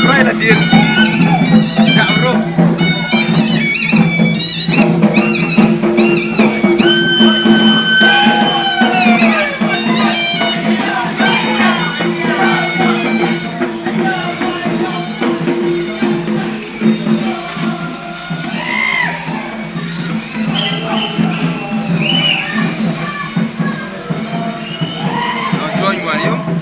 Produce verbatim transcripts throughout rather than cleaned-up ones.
Right, Nadine. Dah, bro. Join Wario.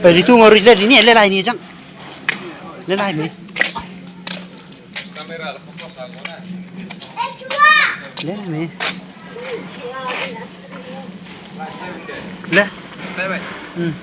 Pari tu maru le ni, le lai ni jang. Le lai ni. Le lai ni. Le. Hmm.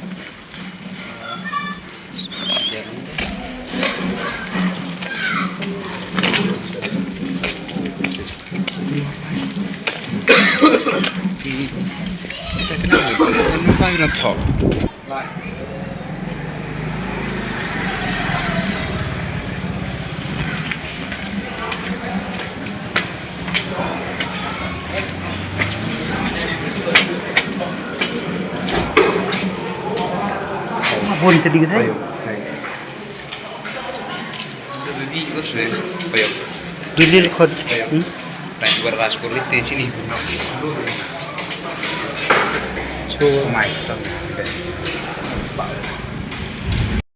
Bun te ding te. Dili record. Hmm? So, mai.